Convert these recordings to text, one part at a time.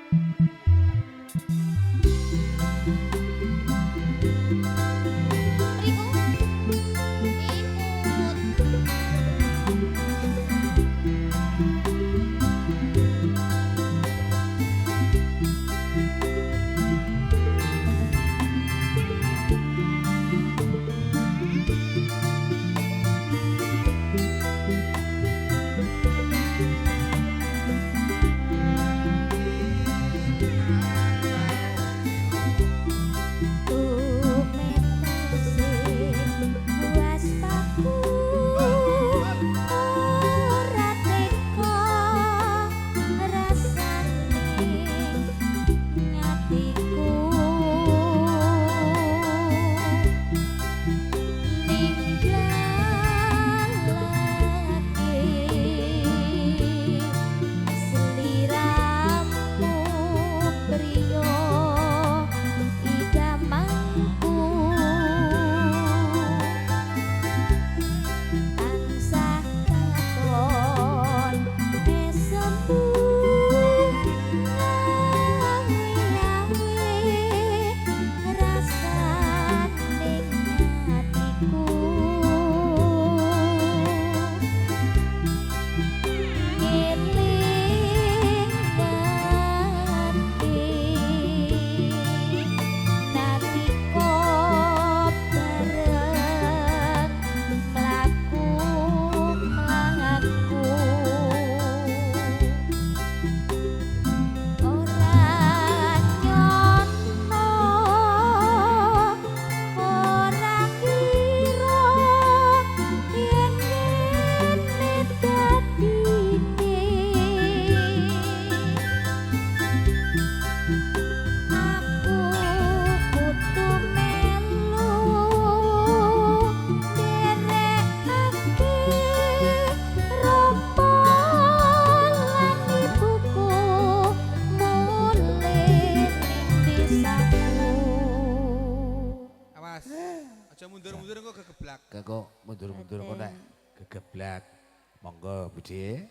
Mriku. Imut. Mundur-mundur kok kegeblak. Kok mundur-mundur kok nek kegeblak. Monggo Bude.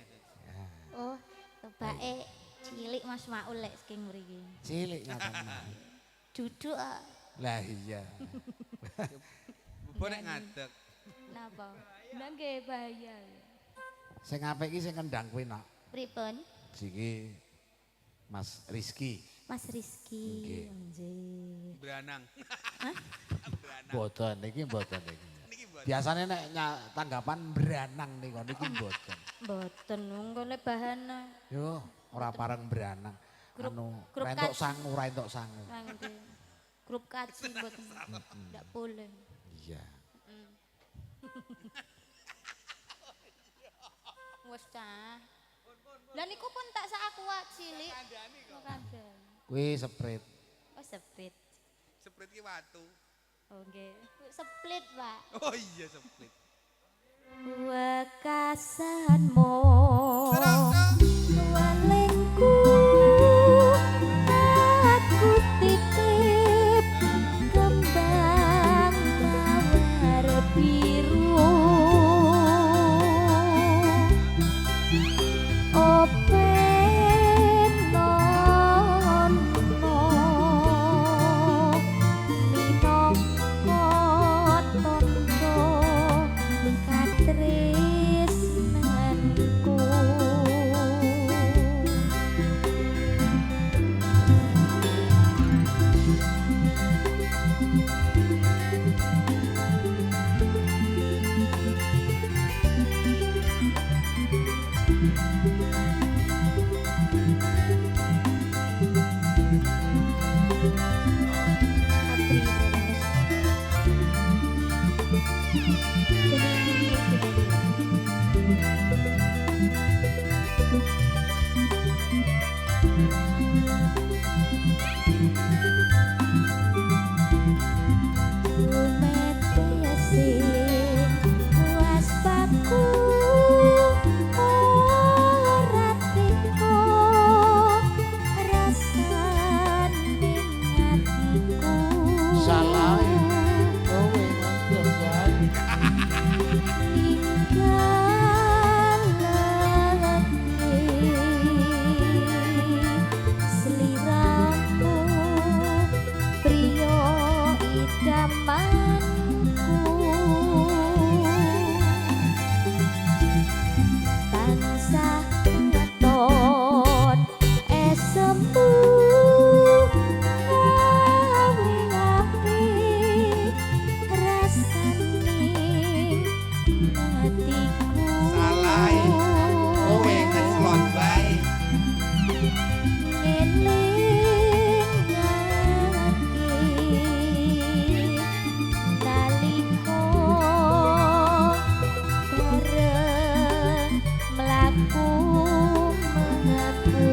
Oh, tebake cilik Mas Maul lek saking mriki. Cilik ngaten. Duduk. Lah iya. Mbok nek ngadeg. Napa? Lah nggih bahaya. Sing apik iki sing kendang kuwi nak. Pripun? Siki Mas Rizky. Mas Rizky. Nggih. Nggih. Branang. Hah? Mboten niki mboten niki. Niki mboten. Biasane nek tanggapan branang niku niki mboten. Mboten wong kene bahan. Yo ora pareng branang. Anu ora entuk sangu, ora entuk sangu. Nggih. Grup kaji mboten. Ndak boleh. Iya. Wes cah. Lah niku pun tak sak aku cilik. Kandhani. Kuwi seprit. Oh seprit. Seprit ki watu. Oh nggih. Seplit, Pak. Oh iya seplit. Wekasanmu walengku aku titip kembang mawar biru open ono minangka tandha katresnanku. Jembu gawe rasane atiku. Salah. Kowe keslot wae. Ngelingake nalika bareng mlaku mengaku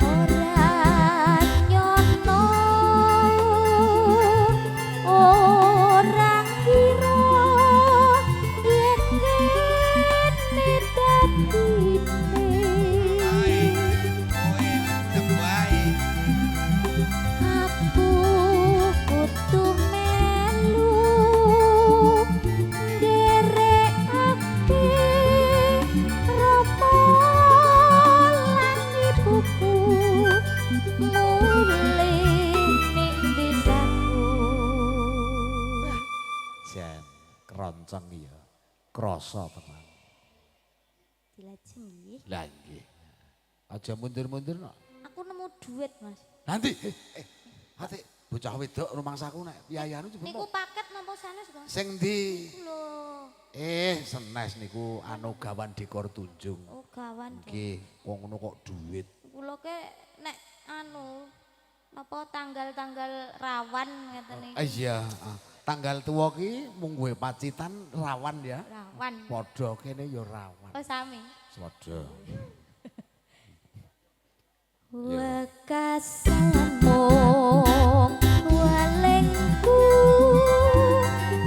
ora nyono ora kira yen kene dadine. Kowe mendem wae. Aku kudu melu nderekake rama lan ibuku mulih ning desaku. Jan keroncong ya. Krasa tenan. Dilajeng nggih. Lah nggih. Aja mundur-mundur no. Aku nemu duit, Mas. Nanti hati bocah wedok rumangsaku nek piyayane Niku paket napa sanes, Kang? Sing ndi? Lho, Senes niku anu gawan dekor tunjung. oh gawan. Nggih, wong ngono kok duit. Kula ke nek anu napa tanggal-tanggal rawan ngeten iki. Iya, tanggal tuwa ki mungguhe Pacitan rawan ya. Rawan. Padha kene ya rawan. Oh sami. Padha. Wekasamung walengku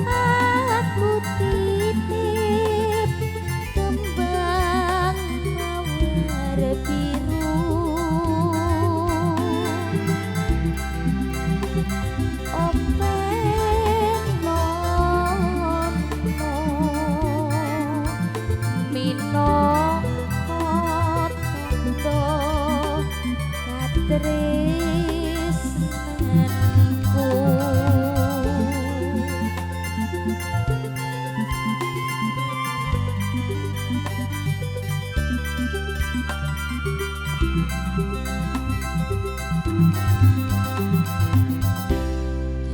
aku titip kembang mawar biru. Open lono minangka tandha katresnanku.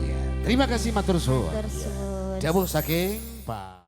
Iya, terima kasih matur suwun. Matur suwun. Dawuh saking Pak